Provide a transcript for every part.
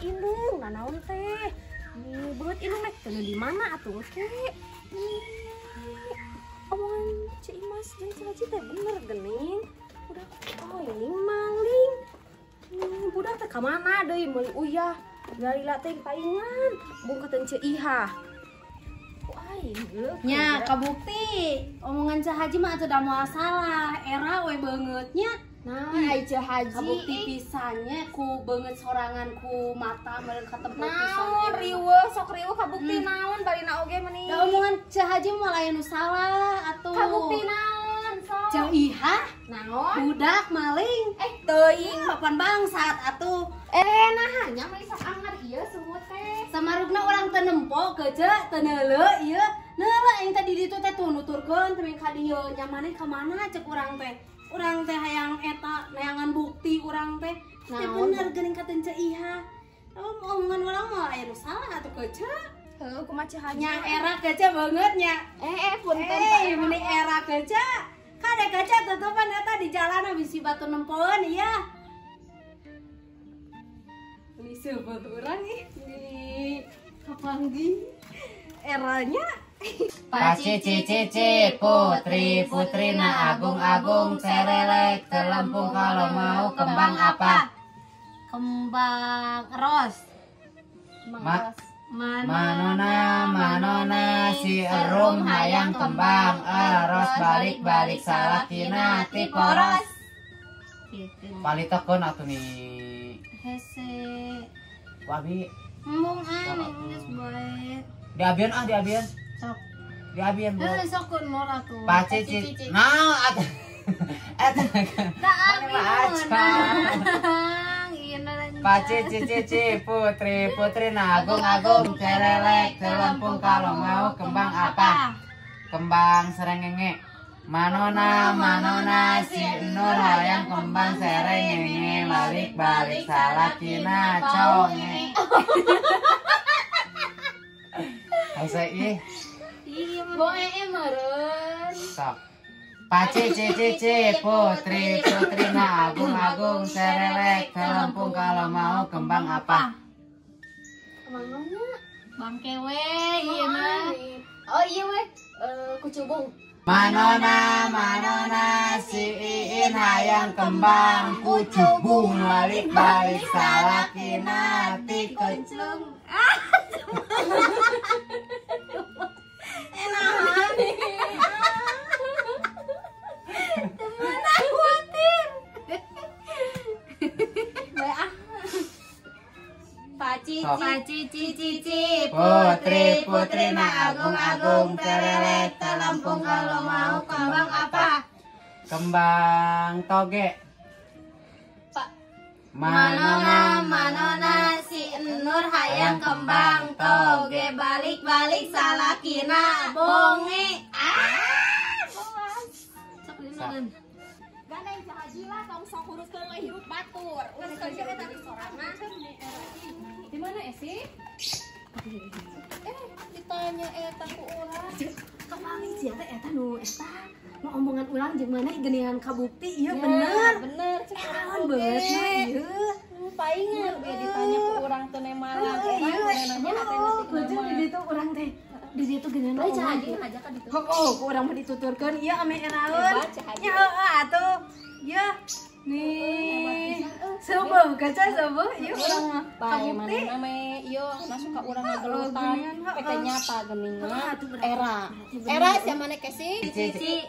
indung, nanaon teh. Nih beungeut indung rek teu di mana atuh ke. Omongan Ceu Imas jeung Ceu Haji teh bener geuning. Budak oh ini maling. Budak teh ka mana deui meuli uyah. Galila teh paingan, bung kateun Ceu Ihah. Ku aing geuleuh. Nya kabukti omongan Ceu Haji mah atuh da moal salah, era we beungeutnya. Nah, ai Ceu Haji kabukti pisannya ku beungeut sorangan ku mata meureun katempo pisan. Naon riweuh sok riweuh kabukti naon barina oge meuni. Da omongan Ceu Haji mah lain nu salah atuh. Kabukti naon sok. Ceu Ihah naon? Budak maling. Teuing papan bangsat atuh. Nah nya meuli sok anger ieu suhu teh. Samarugna urang teu nempo keje teu neuleuh ieu. Neuleuh aing teh di ditu teh tuh nuturkeun teh ka dieu nya maneh ka mana cek urang teh. Urang teh hayang eta neangan bukti urang teh. Teh bener geuning kateun Ceu Ihah. Omongan urang mah aya nu salah atuh keje. Heuh kumaha Ceu Haji? Nya era keje beungeut nya. Punten Pak. Meni era keje. Kade kaca tutupan eta di jalan bisi batu nempoeun ieu. Ini sebut urang ih di kapanggih eranya. Paci cici cici putri putri na agung agung serelek telempung kalau mau kembang apa? Kembang ros. Manona manona si erum hayang kembang eros balik balik salakina ti poros. Palitekeun atuh nih. Hese. Wabi. Embung aneh geus bae. Diabian ah diabian. Sok. Diabian bu. Heuh sok kun mor atuh. Paci cici. Nah atuh. Eta. Da abi menang. Ieu Paci cici cici putri putri na agung agung cerelek telempung kalau mau kembang apa? Kembang serengenge. Manona manona si Nur hayang kembang serengenge balik balik salakina conge. Hese ih. Iya boe meureun. Sok. Paci cici cici putri putri na agung agung serelek telempung kalau mau kembang apa? Kembang naonnya? Bangke we ieu mah. Oh iya we, kucubung. Manona manona si Iin hayang kembang kucubung balik balik salakina ti kuclung. Enahan. Teman khawatir. Bae ah. Paci cici cici putri putri na agung agung terelek telempung kalau mau kembang apa? Kembang toge. Pak. Manona manona si Nur hayang kembang toge balik balik salakina bonge. Ah. Sok dinaeun. Gandeng Ceu Haji lah tong sok huruskeun we hirup batur. Uruskeun ge eta di sorana. Di mana Esi? Ditanya eta ku urang. Kapanggih sia teh eta nu eta. Nu omongan urang jeung maneh geuningan kabukti ieu bener. Bener cek urang oge. Bener ieu. Paingan we ditanya ku urang teu nemalang. Urang nanya di ditu urang teh. Di ditu geuningan. Bae Ceu Haji ngajak ka ditu. Heuh, ku urang mah dituturkeun ieu ame eraeun. Nya heueuh atuh. Ieu nih. Seueuh kaca seueuh ieu urang mah. Bae manehna me ieu masuk ka urang ngagelutan pek teh nyata geuningan. Era. Era sia maneh Kesi? Cici.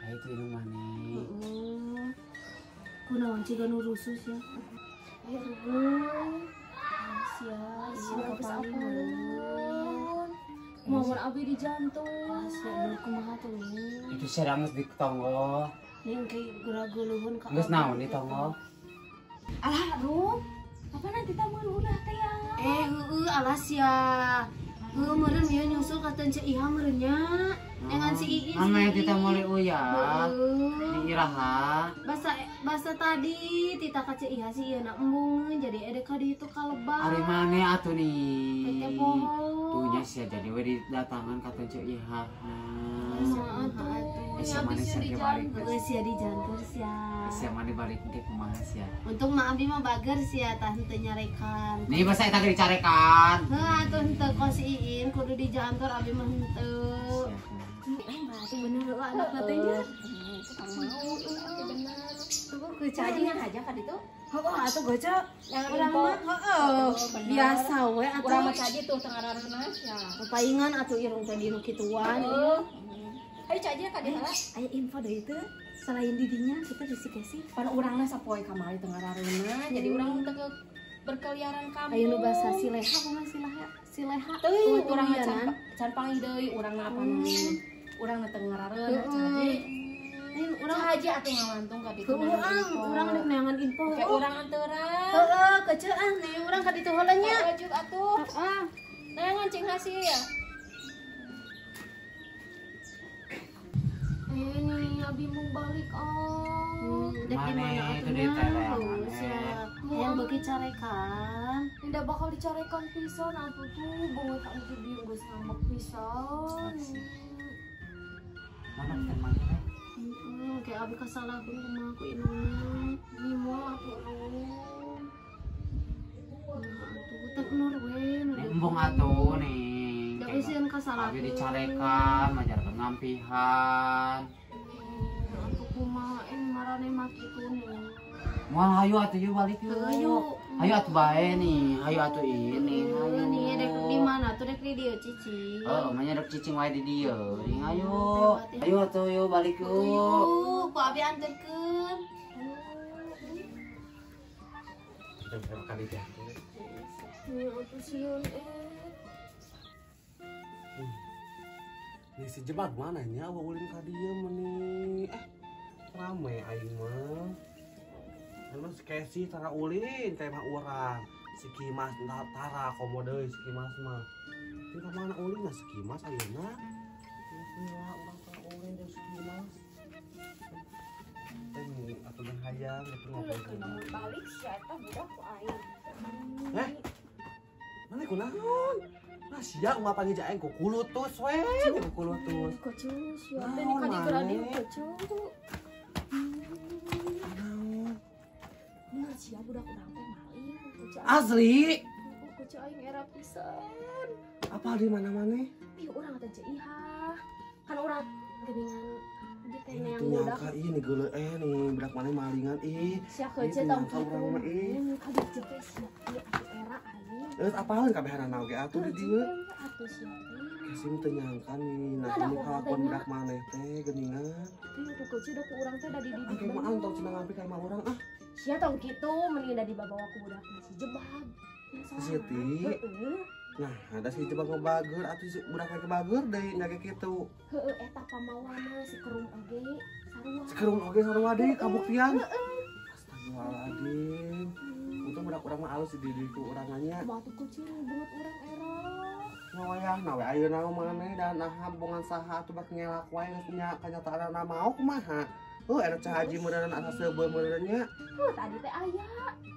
Ah itu indung maneh. Heeh. Kunaon ciga nu rusus ya? Sia, sia geus apaleun. Momen abi di jantung. Sia kumaha tuh? Itu sia geus di tonggo. Ning ke geura-geuleuheun ka. Geus naon di tonggo? Alah, Rum. Apa nanti taman ulah teh ya? Heueuh alah sia. Heueuh meureun ieu nyusul ka Ceu Ihah meureun nya. Dengan si Iin. Ame kita meuli uyah. Heueuh. iraha. Basa tadi tita ka Ceu Iha sih ieu na embungeun jadi ede ka ditu ka lebak. Ari maneh atuh nih. Teh poho. Tuh nya sia jadi we didatangan ka teh Ceu Iha. Nah, atuh. Sia maneh sia ge balik. Heueuh sia dijantur sia. Sia maneh balik ge kumaha sia. Untung mah abi mah bager sia tah henteu nyarekan. Nih basa eta ge dicarekan. Heuh atuh henteu kos iin kudu dijantur abi mah henteu. Berarti bener heueuh anak teh nya. Mau bener. Tunggu ke Caji aja ka ditu. Heueuh atuh goca. Urang mah heueuh. Biasa we atuh. Urang mah caji tuh teu ngarareunah ya. Paingan atuh irung teh di nu kituan. Ayo caji ka dieu heula. Aya info deui teu selain didinya kita di si Kesi. Pan urangna sapoe kamari teu ngarareunah jadi urang teu berkeliaran kampung. Ayo nu basa si Leha kumaha si Leha? Si Leha. Teuing urang mah can panggih deui urangna apa urang teu ngarareunah caji. Urang haji atuh ngawantung ka ditu. Heueuh, urang rek neangan info. Kayak urang anteuran. Heueuh, keceuah nih urang ka ditu heula nya. Lanjut atuh. Heeh. Neangan cing hasil ya. Ini abi mau balik oh. Dek di mana atuh nya? Yang beuki carekan. Tidak bakal dicarekan pisan atuh tuh bunga ka itu bieu geus ngambek pisan. Mana temannya? Kayak abi kasalahkeun kumaha ku indungna. Ni moal atuh nu. Atuh teh nur we nu. Embung atuh nih. Da sieun kasalahkeun. Abi dicarekan, majarkeun ngampihan. Atuh kumaha marane mah kitu nih. Moal hayu atuh yeuh balik yeuh. Hayu. Hayu atuh bae nih, hayu atuh ini. Hayu nih dek di mana tuh dek di dieu cicing. Heeh, mah dek cicing wae di dieu. Hayu. Hayu atuh yeuh balik yeuh. Ku abi anterkeun. Kita berapa kali ya? Nih atuh sieun Nih si jebak mana nya ulin ka dieu meuni. Rame aing mah. Emang si Kesi tara ulin kayak mah urang. Si Kimas tara komo deui si Kimas mah. Ini ka mana ulin si Kimas ayeuna? Geus urang tara ulin jeung si Kimas. Ini atuh geun hayang itu ngobrol. Balik si eta budak ku aing. Mana kunaon? Nah sia unggal panggil aing ku kulutus we, ku kulutus. Kocu sia teh ni ka dieu dieu kocu. Bener sia budak urang teh maling. Asli. Kocu aing era pisan. Apa di mana-mana? Ih urang teh Ceu Iha. Kan urang geuningan di teh neang budak. Nyangka ieu nih geuleuh nih budak maneh malingan ih. Sia kece tong kitu. Ka dieu teh sia ieu atuh era aing. Terus apalin kabehanana oge atuh di dieu? Atuh sia teh. Kesi mah teu nyangka nih, nah ini kalakuan budak maneh teh geuningan. Teh atuh kece da ku urang teh da dididik. Engke mah antong cenah ngampi ka imah urang ah. Sia tong kitu mending da dibawa ku budak si jebag. Siti. Nah, ada si jebag ngebager atuh si budak mah kebager deui nya kitu. Heueuh eta pamawana si kerung oge sarua. Si kerung oge sarua deui kabuktian. Astagfirullahaladzim. Untung budak urang mah alus dididik ku urang nya. Kumaha tuh kucing beungeut urang era. Ngawayah na we ayeuna maneh da naha bongan saha atuh bak ngelak wae geus nya kanyataanna mau kumaha. Heuh eta Ceu Haji meureunna asa seubeuh meureun nya. Heuh tadi teh aya.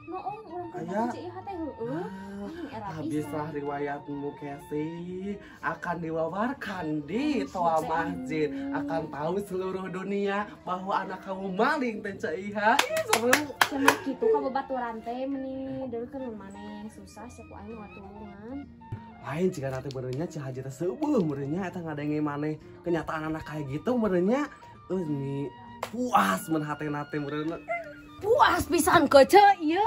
Noong urang ka Ceu Iha teh heueuh. Habislah riwayatmu Kesi akan diwawarkan di toa masjid, akan tahu seluruh dunia bahwa anak kamu maling teh Ceu Iha. Ih seru. Cuma kitu ka babaturan teh meuni deulkeun maneh susah sia ku aing watulungan. Lain jika nanti benernya Ceu Haji teh seubeuh meureunnya eta ngadenge maneh kenyataan anak kayak gitu meureunnya euy nih puas mun hatena teh meureunna. Puas pisan kece ieu.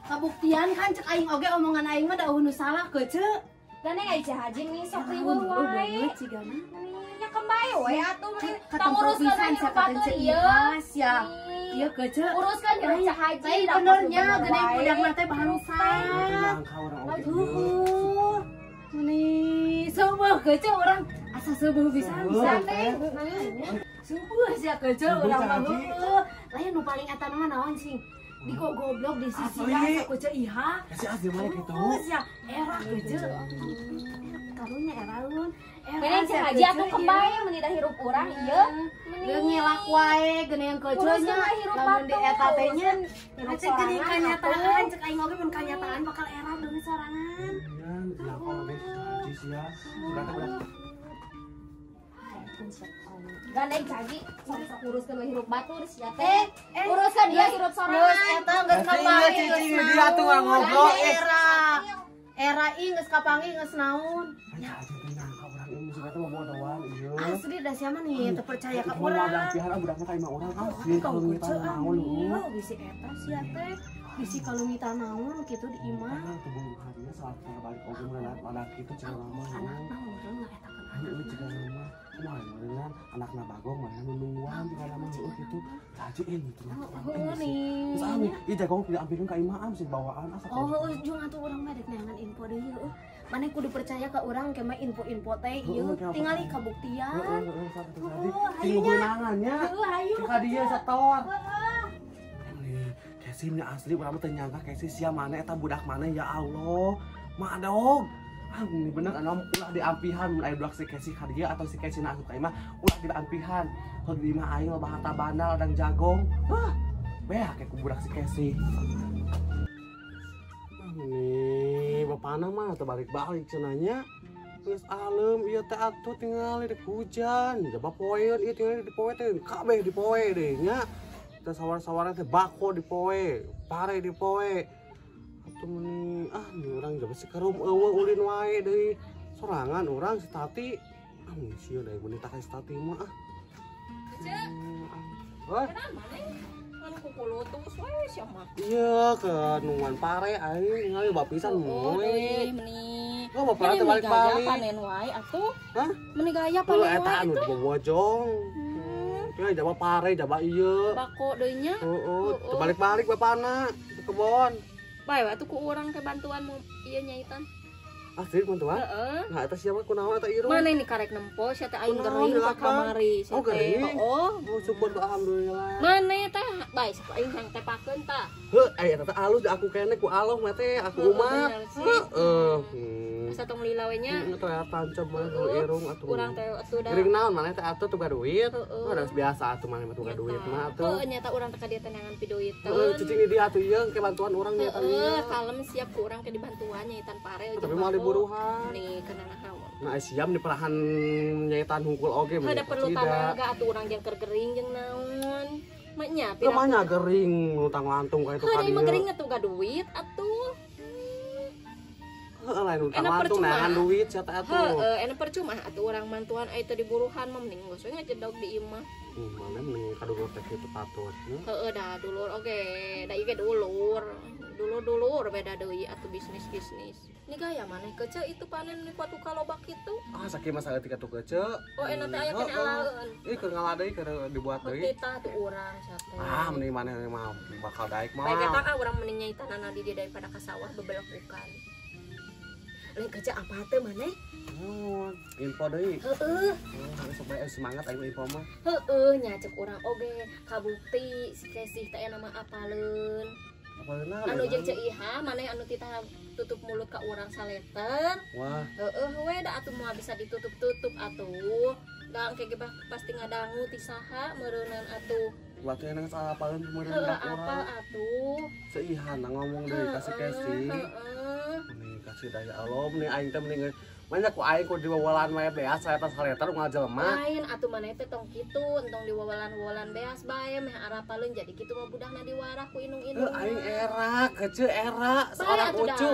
Kabuktian kan cek aing oge omongan aing mah da eueuh nu salah kece. Gandeng ai Ceu Haji nih sok riweuh wae. Cigana. Nya kembae we atuh meni tong uruskeun ka batur ieu. Sia. Ieu kece. Uruskeun jeung Ceu Haji. Lain benernya geuning budak mah teh bangsat. Heueuh. Meni seueuh kece urang asa seueuh pisan teh. Seueuh sia kece urang mah heueuh. Lain nu paling eta mah naon sing? Di kok goblok di sisi asa ku Ceu Iha. Si asli mana kitu? Sia era kece. Karunya eraun. Mending Ceu Haji atuh kebayang meni da hirup urang ieu. Meni ngelak wae geuning keuceunya lamun di eta teh nya. Hirup sorangan kanyataan cek aing oge mun kanyataan bakal era deui sorangan. Ya, kalau deh Haji sia. Sudah. Gandeng Haji sok-sok uruskeun we hirup batur sia teh. Uruskeun dia hirup sorangan. Geus eta geus kapanggih geus dia tuh ngobrol era. Era ing geus kapanggih geus naon. Haji teh nyangka urang ieu musik teh bobodoan ieu. Asli da sia mah nih teu percaya ka urang. Urang pihan budakna ka imah urang asli kalau ngita naon lu. Bisi eta sia teh. Bisi kalau ngita naon kitu di imah. Teu harinya saat balik oge mun ada kitu cenah mah. Anakna meureun lah eta kan. Ayo cek mah. Kumaha meureun anakna bagong mah nu nungguan tinggal mah heueuh kitu. Haji gitu. Heueuh nih. Terus ami, ieu jagong diampirkeun ka imah am sih bawaan asa. Oh heueuh jeung atuh urang mah dek neangan info deui heueuh. Maneh kudu percaya ka urang ke mah info-info teh ieu tingali kabuktian. Heeh heeh sok atuh Haji. Cing meunangan nya. Heueuh hayu. Ka dieu setor. Kesi nya asli urang mah teu nyangka Kesi sia maneh eta budak maneh ya Allah. Madog. Ah, ini bener anu ulah diampihan mun aya budak si Kesi ka dieu atau si Kesi na asup ka imah ulah diampihan. Kalau di imah aing loba harta banda ladang jagong. Hah, beak ku budak si Kesi. Nih, bapana mah teu balik-balik cenah nya. Geus alem ieu teh atuh tingali dek hujan. Jaba poeun ieu tingali di poe teh kabeh di poe deui nya. Teh sawar-sawarna teh bako di poe, pare di poe. Atuh meni ah ni urang jaba sikerum eueuh ulin wae deui. Sorangan urang si Tati. Ah mun sieun deui mun ka si Tati mah ah. Ceu. Hah? Kenapa neng? Anu kukulutus we sia mah. Iya, ke nungguan pare aing ningali bapisan moe. Meni. Oh, bapak teh balik-balik. Panen wae atuh. Hah? Meni gaya panen wae eta anu dibobojong. Ya jaba pare, jaba ieu. Bako deui nya. Heeh, balik-balik bapana ke kebon. Bae atuh ku urang ke bantuan mu ieu nyaitan. Asli bantuan? Heeh. Nah, eta siapa kunaon eta irung? Mana ini karek nempo sia teh aing gering ka kamari sia teh. Oh, syukur alhamdulillah. Mana teh bae sok aing hayang tepakeun tah. Heuh, aya eta teh alus da aku keneh ku aloh mah teh, aku umat. Heeh. Asa tong lila we nya. Heeh, teh tancep mah irung atuh. Urang teh atuh da. Gering naon maneh teh atuh tuga duit. Oh, da biasa atuh maneh mah tuga duit mah atuh. Heuh, nyata urang teh ka dieu teh neangan piduiteun. Heuh, cicing di dieu atuh ieu ke bantuan urang nya. Heuh, kalem siap ku urang ke dibantuan nyaitan pare jeung tapi moal diburuhan. Nih kena naon. Nah, siap di perahan nyaitan hungkul oge mah. Heuh, da perlu tanaga atuh urang jeung keur gering jeung naon. Mah nya pira. Mah gering utang lantung ka itu ka dieu. Heuh, mah gering atuh ga duit atuh. Heuh, lain utang lantung neangan duit sia teh atuh. Heuh, enak percuma atuh urang mantuan aya teu diburuhan mah mending geus we ngajedog di imah. Mana mending ka dulur teh kitu patut. Heuh, da dulur oge, da ieu ge dulur. Dulur-dulur beda deui atuh bisnis-bisnis. Ini gaya maneh kece itu panen ni kuatu kalobak kitu. Ah, sakieu mah saeutik atuh kece. Oh, enak teh aya keneh alaeun. Ih, keur ngala deui keur dibuat deui. Titah tuh urang sia teh. Ah, mending maneh mah bakal daek mah. Bae eta ka urang mending nyaitanana di dieu daripada ka sawah bebelekukan. Lain kece apa teh maneh? Oh, info deui. Heeh. Sok bae semangat aing info mah. Heeh, nya cek urang oge kabukti si Kesih teh aya nama apaleun. Anu jeung Ceu Iha maneh anu titah tutup mulut ka urang saleter. Wah. Heeh we da atuh moal bisa ditutup-tutup atuh. Da engke ge pasti ngadangu ti saha meureunan atuh. Waktu yang salah apaleun meureun da urang. Apal atuh. Ceu Iha na ngomong deui ka si Kesi. Heeh. Mending kasih daya Allah mending aing teh mending banyak ku aing ku diwawalan wae beas saya tas saleter ngajelema. Lain atuh maneh teh tong kitu, entong diwawalan-wawalan beas bae meh arapaleun jadi kitu mah budahna diwarah ku inung-inung. Heuh aing era, keceu era seorang ucu.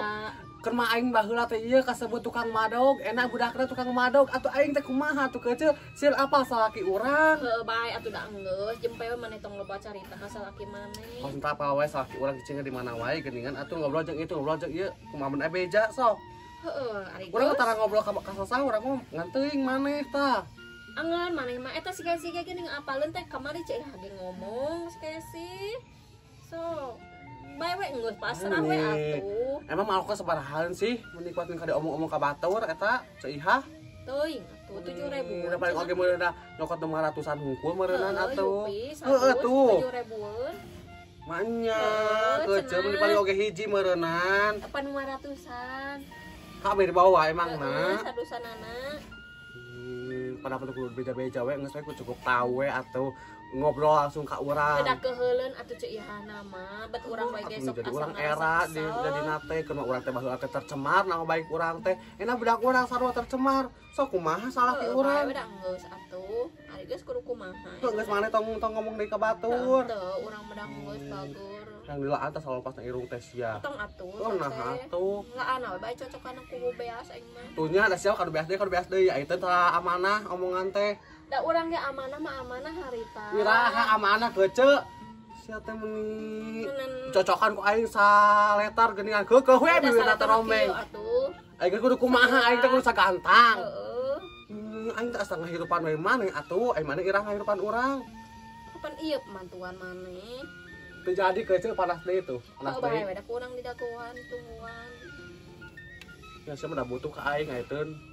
Keur mah aing baheula teh ieu kasebut tukang madog, enak budakna tukang madog atuh aing teh kumaha atuh keceu sieun apal salaki urang. Heuh bae atuh da enggeus jempe we maneh tong loba carita ka salaki maneh. Kos entah apa wae salaki urang cicing di mana wae geuningan atuh ngobrol jeung itu ngobrol jeung ieu kumaha mun beja sok. Heeh, ari urang tara ngobrol ka sasah urang mah ngan teuing maneh tah. Angan maneh mah eta si Kesi ge geuning apaleun teh kamari Ceu Iha ge ngomong si Kesi. So, bae we geus pasrah we atuh. Emang mah aku sabarahaan sih mun dikuatkeun ka diomong-omong ka batur eta Ceu Iha. Teuing atuh 7.000. Udah paling oge meureun nyokot 500-an hungkul meureunnan atuh. Heeh tuh. 7.000-eun. Manya keceu mun paling oge hiji meureunnan. Apa 500-an? Kabeh dibawa emang na. Sadusanana. Pada kudu beja-beja we geus we cukup tahu we atuh ngobrol langsung ka urang. Beda keheuleun atuh Ceu Ihana mah, bet urang bae ge sok jadi urang era di jadi teh kumaha urang teh baheula teh tercemar nama baik urang teh. Enak budak urang sarua tercemar. Sok kumaha salah ti urang. Bae da geus atuh. Ari geus kudu kumaha. Geus maneh tong tong ngomong deui ka batur. Teu urang mah geus bagur. Yang dilaan teh selalu pas na irung teh sia. Tong atuh. Oh nah atuh. Laan we bae cocokan ku beas aing mah. Tuhnya da sia kadu beas deui ya itu teh amanah omongan teh. Da urang ge amanah mah amanah harita. Iraha amanah gece. Sia teh meuni cocokan ku aing saletar geuningan keukeuh we bibirna teh rombeng. Aing ge kudu kumaha aing teh kudu sagantang. Heeh. Aing teh asa ngahirupan we maneh atuh, aing maneh irah ngahirupan urang. Kapan ieu mantuan maneh? Teu jadi gece panas deui tuh. Panas deui. Bae we da ku urang didagoan tungguan. Ya sia mah da butuh ka aing ayeuna.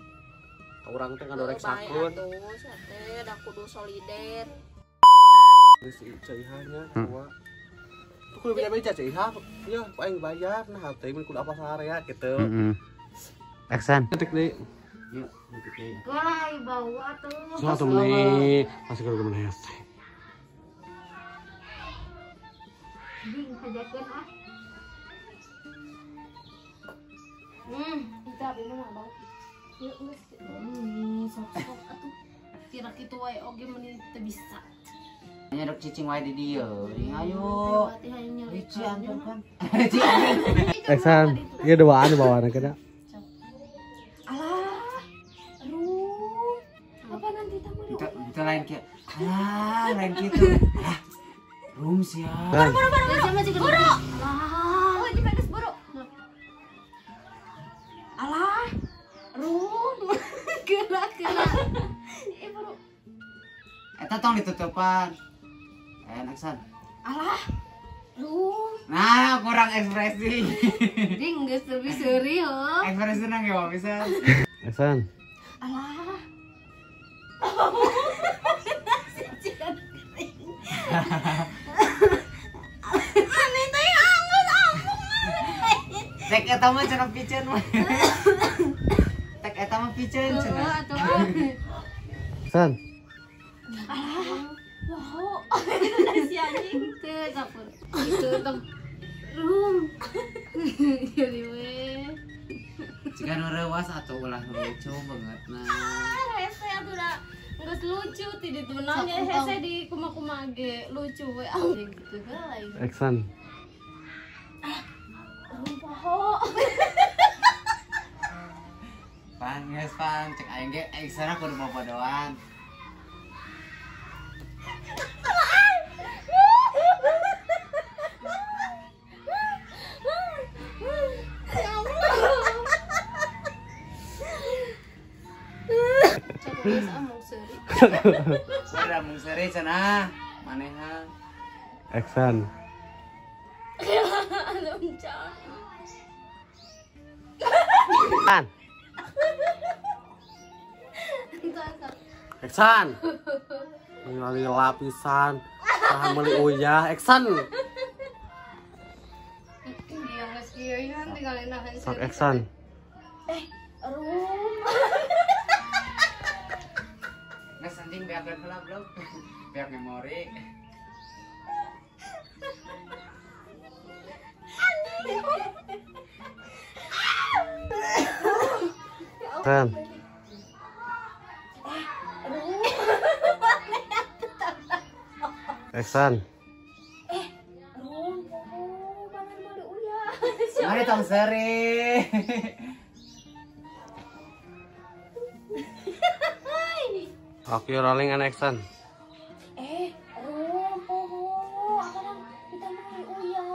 Urang teh ngadoreksakeun. Atuh sia teh da kudu solider. Si Ceu Ihah nya tua. Tuh kudu beja-beja Ceu Ihah. Ya, ku aing bayar nah teh mun kudu apa sarea gitu. Heeh. Action. Ketik deui. Yuk, ketik deui. Wah, bau atuh. Sok atuh meuni, masih kudu meuni hese. Ding hajakeun ah. Itu abi mah bau. Yuk geus. Sok-sok atuh. Kira kitu wae oge meuni teu bisa. Nyerok cicing wae di dieu. Ayo. Ici antum kan. Eksan, ieu duaan bawaana kena. Alah. Aduh. Apa nanti tamu di Itu lain kieu. Alah, lain kitu. Alah. Rum sia. Buru. Buru. Alah. Oh, ini bagus buru. Alah. Rum. Gerak-gerak. Buru. Eta tong ditutupan. Aksan. Alah. Rum. Nah, kurang ekspresi. Ding geus lebih seuri heuh. Ekspresi nang ge bisa. Aksan. Alah. Aneh teh anggus ampun. Tek eta mah cenah piceun mah. Tek eta mah piceun cenah. Atuh. Aksan. Alah. Wow. Si anjing teu sapur. Itu tong. Rum. Jadi we. Jika nu reuas atuh ulah lucu banget nah. Ah, hese atuh da geus lucu ti ditu nanya hese di kumaha-kumaha ge lucu we anjing gitu heula. Action. Rum poho. Pan geus pan cek aing ge actiona kudu bobodoan. Udah mung seuri cenah maneha. Action. An. Action. Ningali lapisan, saha meuli uyah, action. Iya geus kieu ieu tinggal nahan. Sok action. Rum. Nges anjing beak heula blog. Beak memori. Action. Action. Rum poho mangan meuli uyah. Mari tong seuri. Oke, rolling and action. Rum poho akaran kita meuli uyah.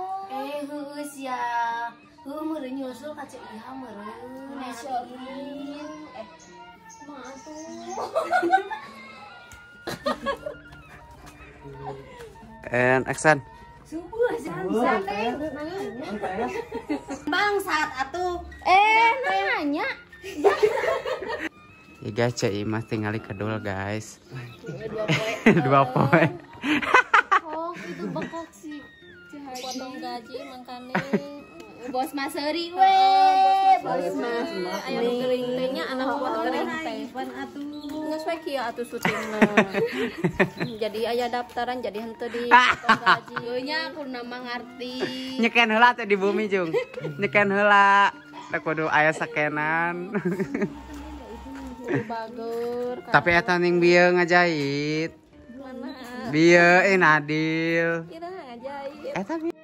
Heueuh sia. Heueuh meureun nyusul ka Ceu Ihah meureun. Kumaha atuh. And action. Subuh santai. Bangsat atuh. Nanya. Ya guys, Ceu Imas tinggali kedul guys. Dua poe. 2 poe. Oh, itu bekak sih. Potong gaji makanya bos mah seuri we. Bos mah aya nu geuring teh nya anak buah geuring teh. Pan atuh. Geus we kieu atuh syutingna. Jadi aya daftaran jadi henteu di potong gaji. Heuh nya kudu mah ngarti. Nyeken heula teh di bumi jung. Nyeken heula. Teh kudu aya sakenan. Kudu bager. Tapi eta ning bieu ngajahit. Mana? Bieu Nadil. Kira ngajahit. Eta bieu.